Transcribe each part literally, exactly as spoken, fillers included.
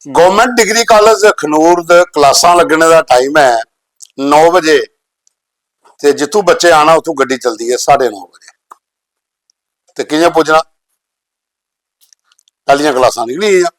Government degree college Akhnoor दे क्लासां लग्गने दा टाइम ऐ नौ बजे, ते जित्थूं बच्चे आना, उत्थूं गड्डी चलदी ऐ साढ़े नौ बजे। ते कि'यां पुज्जना? पैह्लियां क्लासां निकली गेइयां।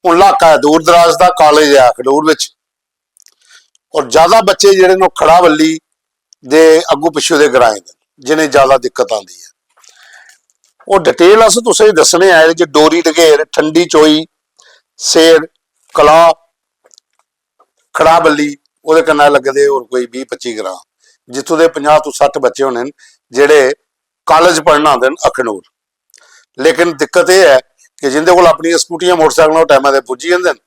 हून इलाका ऐ दूर दराज दा, कॉलेज ऐ अखनूर बिच, और ज्यादा बच्चे जेह्ड़े न, ओह् खड़ावल्ली दे अग्गू पिच्छू दे ग्राएं दे न, जि'नें ज्यादा दिक्कत आंदी ऐ। ओह् डिटेल अस तुसेंगी दस्सने आए जे डोरी डगेर, ठंडी चोई, सेर, कलाह, खड़ाबल्ली, ओह्दे कन्नै लगदे होर कोई बीह् पच्ची ग्रां, जित्थूं दे पंजाह् तो सट्ठ बच्चे होने न जेह्ड़े कॉलेज पढ़न आंदे न अखनूर। लेकिन दिक्कत एह् ऐ कि जिंदे कोल अपनियां स्कूटियां, मोटरसाइकल, ओह् टाइमा दे पुज्जी जंदे न,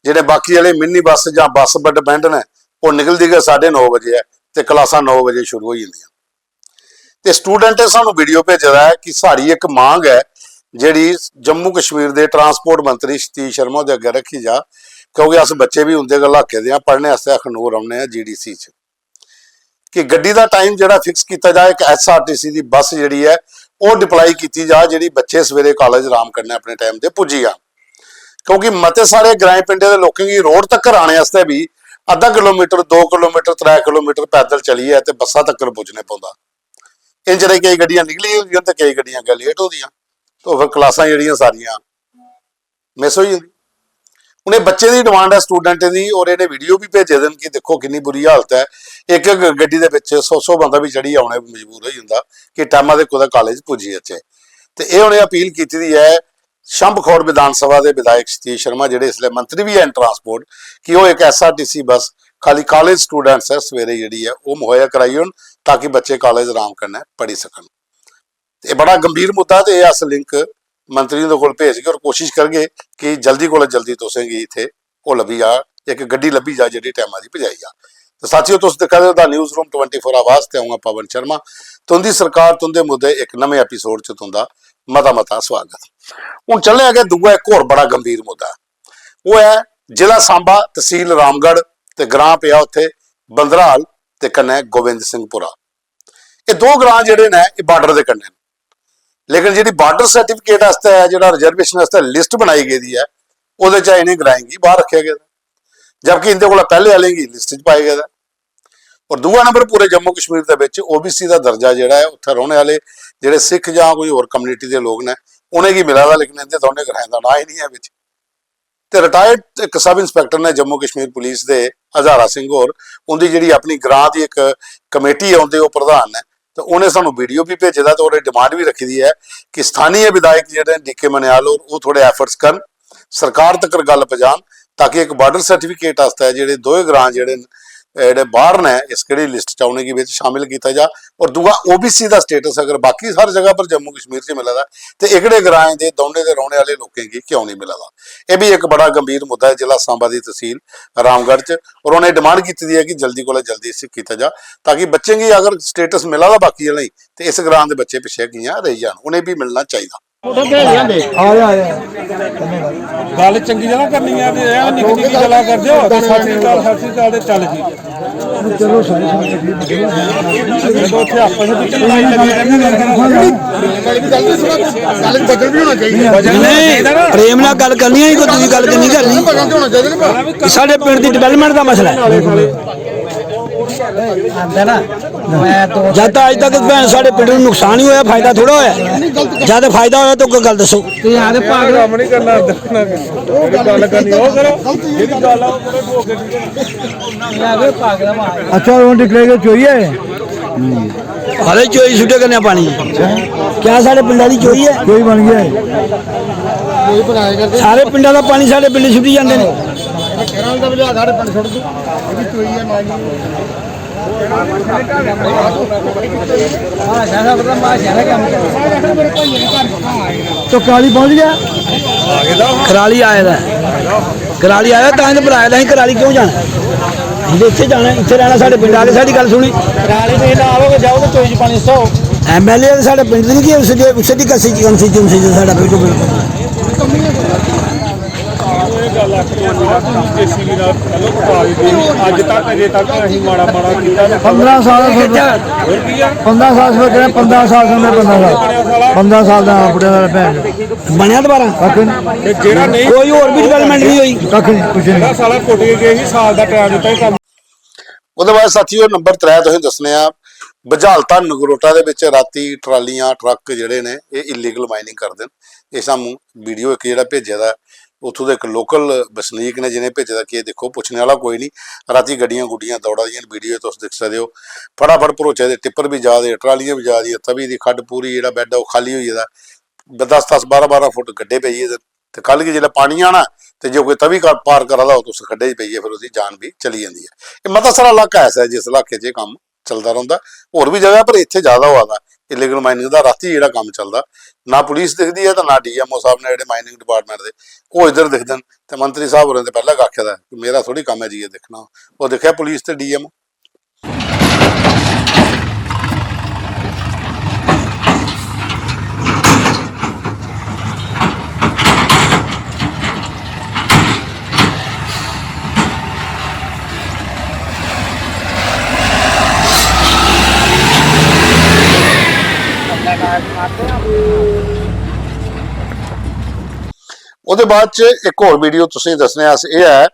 जेह्ड़े बाकी आह्ले मिनी बस जां बस पर डिपेंड न, ओह् निकलदी गै साढ़े नौ बजे ऐ ते क्लासां नौ बजे शुरू होई जंदियां। ते स्टूडेंटें सानू वीडियो भेजे दा ऐ कि साढ़ी इक मांग ऐ, जेह्ड़ी जम्मू कश्मीर दे ट्रांसपोर्ट मंत्री सतीश शर्मा हुंदे अग्गें रक्खी जा, क्योंकि अस बच्चे बी उं'दे गै इलाके दे आं, पढ़ने आस्तै अखनूर औन्ने आं जीडीसी च, कि गड्डी दा टाइम जेह्ड़ा फिक्स कीता जा, इक एसआरटीसी दी बस जेह्ड़ी ऐ, ओह् डिप्लाई कीती जा, जेह्ड़ी बच्चे सवेरे कॉलेज आराम कन्नै अपने टाइम ते पुज्जी जान। क्योंकि मते सारे ग्राएं पिंडें दे लोकें गी रोड तक्कर आने आस्तै बी अद्धा किलोमीटर, दो किलोमीटर, त्रै किलोमीटर पैदल चलियै ते बस्सा तक्कर पुज्जने पौंदा। इ'यां चिरें केई गड्डियां निकली होंदियां ते केई गड्डियां अग्गें लेट होंदियां, तो फिर क्लासां जेह्ड़ियां सारियां मिस होई जंदी। उ'नें बच्चें दी डिमांड ऐ, स्टूडेंटें दी, और इ'नें वीडियो बी भेजे दे न कि दिक्खो किन्नी बुरी हालत ऐ, इक इक गड्डी दे बिच सौ सौ बंदा बी चढ़ियै औने गी मजबूर होई जंदा कि टैमा दे कुतै कॉलेज पुज्जी जाचै। ते एह् उ'नें अपील कीती दी ऐ शंभखोड़ विधानसभा दे विधायक सतीश शर्मा, जेह्ड़े इसलै मंत्री बी हैन ट्रांसपोर्ट, कि ओह् इक एसआरटीसी बस खाली कॉलेज स्टूडेंट्स ऐ, सवेरे जेह्ड़ी ऐ ओह् मुहैया कराई ओड़न, ताकि बच्चे कॉलेज आराम कन्नै पढ़ी सकन। ते एह् बड़ा गंभीर मुद्दा, ते एह् अस लिंक मंत्री हुंदे कोल भेजगे और कोशिश करगे कि जल्दी कोला जल्दी तुसें गी इत्थै ओह् लब्भी जा, इक गड्डी लब्भी जा जेह्ड़ी टैमा दी पजाई जा। ते साथियो, तुस दिक्खा दे ओ the news room twenty four आवाज, ते अ'ऊं आं पवन शर्मा। तुं'दी सरकार, तुं'दे मुद्दे, इक नमें एपिसोड च तुं'दा मता मता स्वागत। हून चलने अग्गें दूआ इक होर बड़ा गंभीर मुद्दा ऐ। ओह् ऐ जिला सांबा, तसील रामगढ़, ते ग्रां पेआ उत्थै बंदराल ते कन्नै गोविंद सिंहपुरा। एह् दो ग्रां जेह्ड़े न, एह् बार्डर दे कन्नै न। लेकिन जेह्ड़ी बार्डर सर्टिफिकेट आस्तै, जेह्ड़ा रिजर्वेशन आस्तै लिस्ट बनाई गेदी ऐ, ओह्दे च इ'नें ग्राएं गी बाह्र रक्खेआ गेदा, जबकि इं'दे कोला पैह्ले आह्लें गी लिस्ट च पाया गेदा। और दूआ नंबर, पूरे जम्मू कश्मीर दे बिच ओबीसी दा दर्जा जेह्ड़ा ऐ, उत्थै रौह्ने आह्ले जेह्ड़े सिख जां कोई होर कम्युनिटी दे लोक न, उ'नेंगी मिला दा, लेकिन इं'दे दौनें ग्राएं दा नांऽ ही निं ऐ बिच। ते रिटायर्ड इक सब इंस्पैक्टर ने जम्मू कश्मीर पुलिस दे, हजारा सिंह होर, उं'दी जेह्ड़ी अपनी ग्रां दी इक कमेटी ऐ, उं'दे ओह् प्रधान न, ते उ'नें सानूं वीडियो बी भेजे दा ते उ'नें डिमांड बी रक्खी दी ऐ कि स्थानीय विधायक जेह्ड़े न, डीके मनियाल होर, ओह् थोह्ड़े एफर्ट्स करन, सरकार तक्कर गल्ल पजान, ताकि इक बार्डर सर्टिफिकेट आस्तै जेह्ड़े दोए ग्रां जेह्ड़े न, जेह्ड़े बाह्र न इस केह्ड़ी लिस्ट च, उ'नेंगी बिच शामिल कीता जा। और दूआ, ओबीसी दा स्टेटस अगर बाकी हर जगह पर जम्मू कश्मीर च मिला दा ऐ, ते एह्कड़े ग्राएं दे दौनें दे रौह्ने आह्ले लोकें गी क्यों नेईं मिला दा? एह् बी इक बड़ा गंभीर मुद्दा ऐ जिला सांबा दी तसील रामगढ़ च, और उ'नें डिमांड कीती दी ऐ कि जल्दी कोला जल्दी इसी कीता जा, ताकि बच्चें गी अगर स्टेटस मिला दा बाकी आह्लें गी, ते इस ग्रां दे बच्चे पिच्छें कि'यां रेही जान, उ'नें बी मिलना चाहिदा। गल्ल चंगी तरह करनी ऐ ते एह् निक्की निक्की गल्लां करदे ओ ते सतਿ ਸ੍ਰੀ ਅਕਾਲ, ਸਤਿ ਸ੍ਰੀ ਅਕਾਲ ਤੇ ਚੱਲ ਜੀ। ਚਲੋ, ਸਹੀ, ਸਹੀ, ਸਹੀ। ਨਹੀਂ, ਪ੍ਰੇਮ ਨਾਲ ਗੱਲ ਕਰਨੀ ਹੈ, ਕੋਈ ਦੂਜੀ ਗੱਲ ਨਹੀਂ ਕਰਨੀ। ਸਾਡੇ ਪਿੰਡ ਦੀ ਡਿਵੈਲਪਮੈਂਟ ਦਾ ਮਸਲਾ ਹੈ। ਜਦ ਤਾਂ ਅੱਜ ਤੱਕ ਭੈਣ ਸਾਡੇ ਪਿੰਡ ਨੂੰ ਨੁਕਸਾਨ ਹੀ ਹੋਇਆ, ਫਾਇਦਾ ਥੋੜਾ ਹੋਇਆ। ਜਦ ਫਾਇਦਾ ਹੋਇਆ ਤਾਂ ਕੋਈ ਗੱਲ ਦੱਸੋ। ਕੰਮ ਨਹੀਂ ਕਰਨਾ, ਉਹ ਗੱਲ ਕਰਨੀ, ਉਹ ਕਰੋ। ਜਿਹੜੀ ਗੱਲ ਆ, ਉਹ ਕਰੋ, ਢੋਕ ਕੇ। ਅੱਛਾ, ਉਹ ਡਿਕਲੇਅਰ ਚੋਰੀ ਹੈ। ਹਾਲੇ ਚੋਈ ਛੁੱਟੇ ਕਰਨੇ ਪਾਣੀ। ਕਿਆ ਸਾਡੇ ਪਿੰਡਾਂ ਦੀ ਚੋਈ ਹੈ? ਚੋਈ ਬਣ ਗਿਆ ਹੈ। ਸਾਰੇ ਪਿੰਡਾਂ ਦਾ ਪਾਣੀ ਸਾਡੇ ਪਿੰਡ ਛੁੱਟੀ ਜਾਂਦੇ ਨੇ। तो काली पहुंच गया। ਕਰਾਲੀ ਆਇਆ ਦਾ। ਕਰਾਲੀ ਆਇਆ ਤਾਂ ਇਹਨੇ ਬੁਲਾਇਆ ਤਾਂ ਅਸੀਂ ਕਰਾਲੀ ਕਿਉਂ ਜਾਣਾ? ਅਸੀਂ ਤਾਂ ਇੱਥੇ ਜਾਣਾ, ਇੱਥੇ ਰਹਿਣਾ, ਸਾਡੇ ਪਿੰਡ ਆ ਕੇ ਸਾਡੀ ਗੱਲ ਸੁਣੀ। ਕਰਾਲੀ ਤੁਸੀਂ ਨਾ ਆਵੋਗੇ, ਜਾਓਗੇ ਚੋਈ ਚ ਪਾਣੀ ਸੋ। ਐਮਐਲਏ ਸਾਡੇ ਪਿੰਡ ਦੀ ਨਹੀਂ, ਕਿ ਉਸ ਦੇ ਉਸ ਦੀ ਕਸੀ ਕੌਣ ਸੀ, ਜੁਮ ਸੀ ਸਾਡਾ ਬਿਲਕੁਲ ਬਿਲਕੁਲ। ਇਹ ਗੱਲ ਆਖੀ ਆ, ਜਿਹੜਾ ਤੁਸੀਂ ਜੇਸੀਬੀ ਨਾਲ ਪਹਿਲਾਂ ਪਟਾ ਦਿੱਤੀ ਸੀ, ਅੱਜ ਤੱਕ, ਅਜੇ ਤੱਕ ਅਸੀਂ ਮਾੜਾ ਮਾੜਾ ਕੀਤਾ ਤੇ पंद्रह साल से ਹੋਰ ਕੀ ਆ? पंद्रह साल से कह रहे, पंद्रह साल से मैं पंद्रह साल पंद्रह साल ਦਾ ਬੁੱਢਾ ਦਾ ਭੈਣ। बनया दोबारा? कक्ख नहीं। ते जेह्ड़ा नेईं कोई होर बी development नहीं होई। कक्ख नहीं, कुछ नहीं। जेह्ड़ा साला कुट्टियै गे ही, साल दा टैम दित्ता ही कम्म। ओह्दे बाद साथियो, नंबर त्रै तुसें दस्सने आं, बझालता नगरोटा दे बिच राती ट्रालियां, ट्रक जेह्ड़े ने, एह् illegal mining करदे न। इस दा मूं-, video इक जेह्ड़ा भेजे दा ऐ, उत्थूं दे इक local बसनीक ने जि'नें भेजे दा कि एह् दिक्खो, पुच्छने आह्ला कोई निं, राती गड्डियां गुड्डियां दौड़ा दियां न, video तुस दिक्खी सकदे ओ। फटाफट भरोचे दे tipper बी जा दे, ट्रालियां बी जा दियां, तवी दी खड्ड पूरी जेह्ड़ा bed ऐ ओह् खाल्ली होई गेदा। दस दस, बारां बारां फुट गड्ढे पेई गेदे न। ते कल गी जिसलै पानी आना ते जे कोई तवी का-, पार करा दा हो, तुस खड्डे च पेइयै फिर उसदी जान बी चली जंदी ऐ। एह् मता सारा इलाका ऐसा ऐ जिस इलाके च एह् कम्म चलदा रौंह्दा। होर बी जगह पर इत्थै ज्यादा होआ दा illegal mining दा। रातीं जेह्ड़ा कम्म चलदा, ना पुलिस दिखदी ऐ ते ना डीएमओ साहब ने जेह्ड़े mining department दे, ओह् इद्धर दिखदे न। ते मंत्री साहब होरें ते पैह्लें गै आखे दा ऐ कि मेरा थोड़ी कम्म ऐ जाइयै दिक्खना। ओह् दिक्खेआ पुलिस ते डीएमओ। ओह्दे बाद च इक होर video तुसेंगी दस्सने अस, एह् ऐ,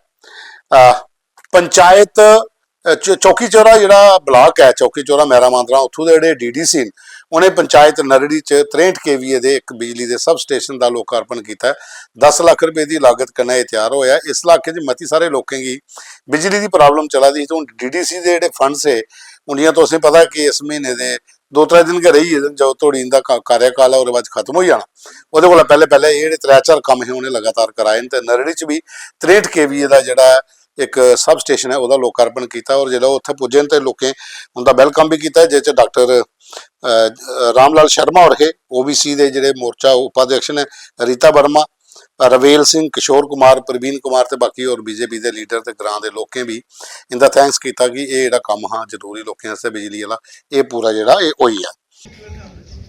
अ, पंचायत, अ, चौ-, चौकी चौरा जेह्ड़ा block ऐ, चौकी चौरा मैरा मांदरा, उत्थूं दे जेह्ड़े डीडीसी न, उ'नें पंचायत नरड़ी च त्रेंह्ठ केवीए दे इक बिजली दे substation दा लोकार्पण कीता ऐ। दस लक्ख रपेऽ दी लागत कन्नै एह् त्यार होआ ऐ। इस इलाके च मती सारे लोकें गी बिजली दी problem चला दी ही, ते हून डीडीसी दे जेह्ड़े funds हे, हून जि'यां तुसेंगी पता ऐ कि इस म्हीने दे दो त्रै दिन गै रेही गेदे न, जदूं धोड़ी इं'दा का-, कार्यकाल ऐ, ओह्दे बाद च खत्म होई जाना। ओह्दे कोला पैह्लें, पैह्लें एह् जेह्ड़े त्रै चार कम्म हे, उ'नें लगातार कराए न, ते नरड़ी च बी त्रेंह्ठ केवीए दा जेह्ड़ा ऐ, इक substation ऐ, ओह्दा लोकार्पण कीता। और जिसलै ओह् उत्थै पुज्जे न, ते लोकें उं'दा welcome बी कीता, जेह्दे च डाक्टर, अ, रामलाल शर्मा होर हे, ओबीसी दे जेह्ड़े मोर्चा उपाध्यक्ष न, रीता वर्मा, रवेल सिंह, किशोर कुमार, प्रवीण कुमार ते बाकी होर बीजेपी दे लीडर ते ग्रां दे लोकें बी इं'दा thanks कीता कि एह् जेह्ड़ा कम्म हा जरूरी लोकें आस्तै बिजली आह्ला, एह् पूरा जेह्ड़ा एह् होई गेआ।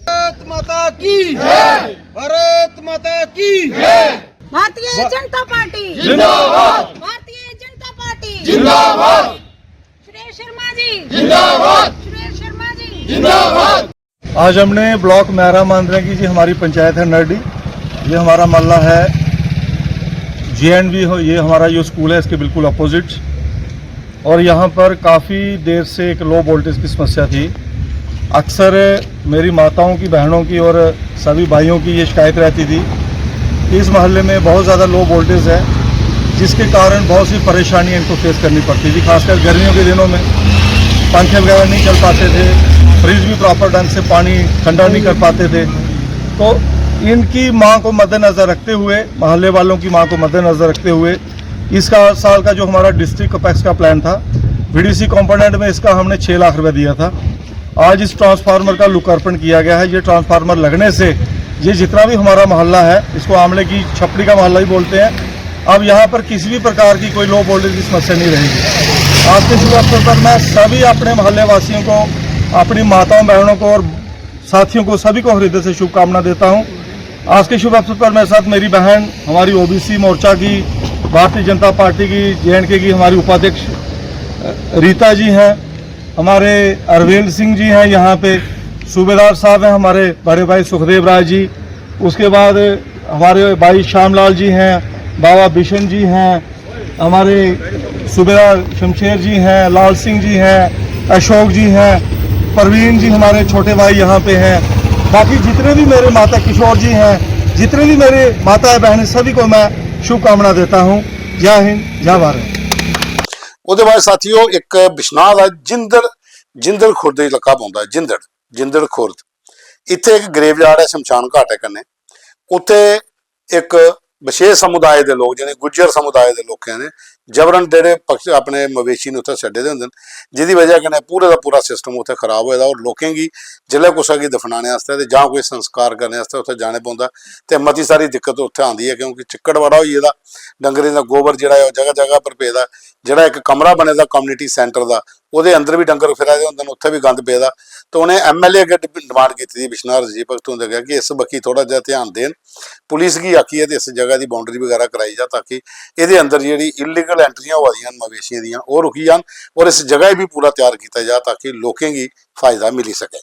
भारत माता की जय। भारत माता की जय। भारतीय जनता पार्टी जिंदाबाद। भारतीय जनता पार्टी जिंदाबाद। सुरेश शर्मा जी जिंदाबाद। सुरेश शर्मा जी जिंदाबाद। आज हमने ब्लॉक मैरा मांदरा की, जी हमारी पंचायत है नरडी, ये हमारा मोहल्ला है जेएंडवी हो, ये हमारा जो स्कूल है इसके बिल्कुल अपोजिट। और यहाँ पर काफ़ी देर से एक लो वोल्टेज की समस्या थी। अक्सर मेरी माताओं की, बहनों की और सभी भाइयों की ये शिकायत रहती थी कि इस मोहल्ले में बहुत ज़्यादा लो वोल्टेज है, जिसके कारण बहुत सी परेशानियां इनको फेस करनी पड़ती थी, खासकर गर्मियों के दिनों में। पंखे वगैरह नहीं चल पाते थे, फ्रिज भी प्रॉपर ढंग से पानी ठंडा नहीं कर पाते थे। तो इनकी मांग को मद्देनज़र रखते हुए, मोहल्ले वालों की मांग को मद्देनज़र रखते हुए, इसका साल का जो हमारा डिस्ट्रिक्ट कपैक्स का प्लान था, वीडीसी कंपोनेंट में इसका हमने छः लाख रुपए दिया था। आज इस ट्रांसफार्मर का लोकार्पण किया गया है। ये ट्रांसफार्मर लगने से ये जितना भी हमारा मोहल्ला है, इसको आमले की छपड़ी का मोहल्ला ही बोलते हैं, अब यहाँ पर किसी भी प्रकार की कोई लो वोल्टेज की समस्या नहीं रहेगी। आज के शुभ अवसर पर मैं सभी अपने मोहल्ले वासियों को, अपनी माताओं बहनों को और साथियों को, सभी को हृदय से शुभकामना देता हूँ। आज के शुभ अवसर पर मेरे साथ मेरी बहन, हमारी ओबीसी मोर्चा की, भारतीय जनता पार्टी की, जेएंडके की हमारी उपाध्यक्ष, अ, रीता जी हैं, हमारे अरविंद सिंह जी हैं यहाँ पे, सूबेदार साहब हैं हमारे बड़े भाई सुखदेव राय जी, उसके बाद हमारे भाई श्यामलाल जी हैं, बाबा बिशन जी हैं, हमारे सूबेदार शमशेर जी हैं, लाल सिंह जी हैं, अशोक जी हैं, प्रवीण जी हमारे छोटे भाई यहाँ पे हैं, बाकी जितने भी मेरे माता किशोर जी हैं, जितने भी मेरे माता बहन, सभी को मैं शुभकामना देता हूँ। जय हिंद, जय भारत। ओह्दे बाद साथियो, इक बिश्नाह दा जिंदड़, जिंदड़ खुर्द इलाका पौंदा ऐ, जिंदड़, जिंदड़ खुर्द। इत्थै इक ग्रेवयार्ड ऐ शमशान घाट ऐ कन्नै। उत्थै इक विशेष समुदाय दे लोक, जि'नें गुज्जर समुदाय दे लोकें ने जबरन जेह्ड़े पक्ष-, अपने मवेशी न उत्थै छड्डे दे होंदे न, जेह्दी बजह कन्नै पूरे दा पूरा सिस्टम उत्थै खराब होए दा। और लोकें गी जिसलै कुसै गी दफनाने आस्तै ते जां कोई संस्कार करने आस्तै उत्थै जाने पौंदा ते मती सारी दिक्कत उत्थै आंदी ऐ, क्योंकि चिक्कड़ बड़ा होई गेदा, डंगरें दा गोबर जेह्ड़ा ऐ ओह् जगह जगह पर पेदा, जेह्ड़ा इक कमरा बने दा कम्युनिटी सेंटर दा, ओह्दे अंदर बी डंगर फिरा दे होंदे न, उत्थै बी गंद पेदा। ते उ'नें एमएलए अग्गें डि-, डिमांड कीती दी बिश्नाह रजीव भगत हुंदे अग्गें कि इस बक्खी थोह्ड़ा जेहा ध्यान देन, पुलिस गी आखियै ते इस जगह दी बाउंड्री बगैरा कराई जा, ताकि एह्दे अंदर जेह्ड़ी इलीगल एंट्रियां होआ दियां न मवेशियें दियां, ओह् रुकी जान और इस जगह गी बी पूरा त्यार कीता जा, ताकि लोकें गी फायदा मिली सकै।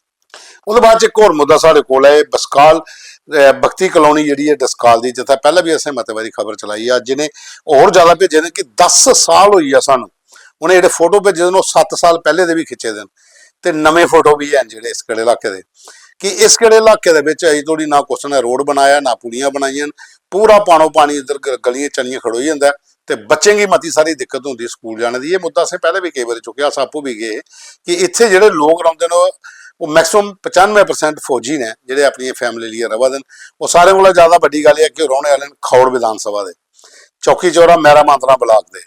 ओह्दे बाद च इक होर मुद्दा साढ़े कोल ऐ, एह् बसकाल अ, भक्ति कॉलोनी जेह्ड़ी ऐ डस्काल दी, जित्थै पैह्लें बी असें मते बारी खबर चलाई ऐ, जि'नें होर जैदा भेजे दे कि दस साल होई गेआ सानूं। उ'नें जेह्ड़े फोटो भेजे दे न, ओह् सत्त साल पैह्ले दे बी खिच्चे दे न, ते नमें फोटो बी हैन जेह्ड़े इस केह्ड़े इलाके दे, कि इस केह्ड़े इलाके दे बिच अजें धोड़ी ना कुसै ने रोड बनाया, ना पुलियां बनाइयां न। पूरा पानो पानी इद्धर ग-, गलियें चनियें खड़ोई जंदा ऐ, ते बच्चें गी मती सारी दिक्कत होंदी स्कूल जाने दी। एह् मुद्दा असें पैह्ले बी केई बारी चुक्केआ, अस आपूं बी गे हे कि इत्थै जेह्ड़े लोक रौंह्दे न, ओह् मैक्सिमम पचानुए परसेंट फौजी न जेह्ड़े अपनियें फैमिली लेइयै र'वा दे न। ओह् सारें कोला जैदा बड्डी गल्ल एह् ऐ कि ओह् रौह्ने आह्ले न खौड़ विधान सभा दे, चौकी चौरा मैरा मांदना ब्लाक दे।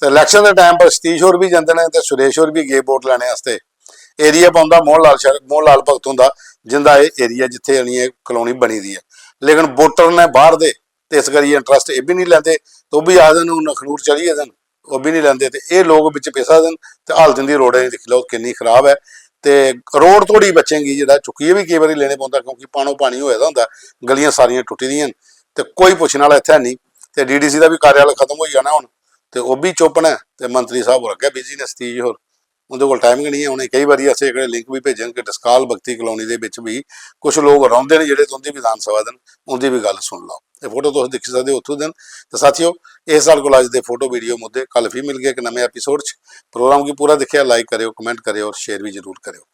ते इलैक्शन दे टाइम पर सतीश होर बी जंदे न ते सुरेश होर बी गे वोट लैने आस्तै। एरिया पौंदा मोहन लाल शर-, मोहन लाल भगत हुंदा, जिंदा एह् एरिया जित्थै जानी एह् कॉलोनी बनी दी ऐ, लेकिन वोटर न बाह्र दे, ते इस करियै इंटरस्ट एह् बी निं लैंदे। ते ओह् बी आखदे न, "हून अखनूर चली गेदे न, ओह् बी निं लैंदे।" ते एह् लोक बिच पिसा दे न, ते हालत इं'दी रोडें दी दिक्खी लैओ किन्नी खराब ऐ। ते रोड धोड़ी बच्चें गी जेह्ड़ा चुक्कियै बी केईं बारी लेने पौंदा, क्योंकि पानो पानी होए दा होंदा, गलियां सारियां टुट्टी दियां न, ते कोई पुच्छने आह्ला इत्थै है निं। ते डीडीसी दा बी कार्यालय खत्म होई जाना हून, ते ओह् बी चुप्प न, ते मंत्री साह्ब होर अग्गें बिजी न, सतीश होर। उं'दे कोल टाइम गै निं ऐ। उ'नें केईं बारी असें एह्कड़े लिंक बी भेजे न कि डस्काल भक्ति कॉलोनी दे बिच बी कुछ लोक रौंह्दे न जेह्ड़े तुं'दी विधान सभा दे न, उं'दी बी गल्ल सुन लैओ। एह् फोटो तुस दिक्खी सकदे ओ उत्थूं दे न। ते साथियो, एह् साढ़े कोल अज्ज दे फोटो वीडियो मुद्दे। कल फ्ही मिलगे इक नमें एपिसोड च। प्रोग्राम गी पूरा दिक्खेआ, लाइक करेओ, कमेंट करेओ और शेयर बी जरूर करेओ।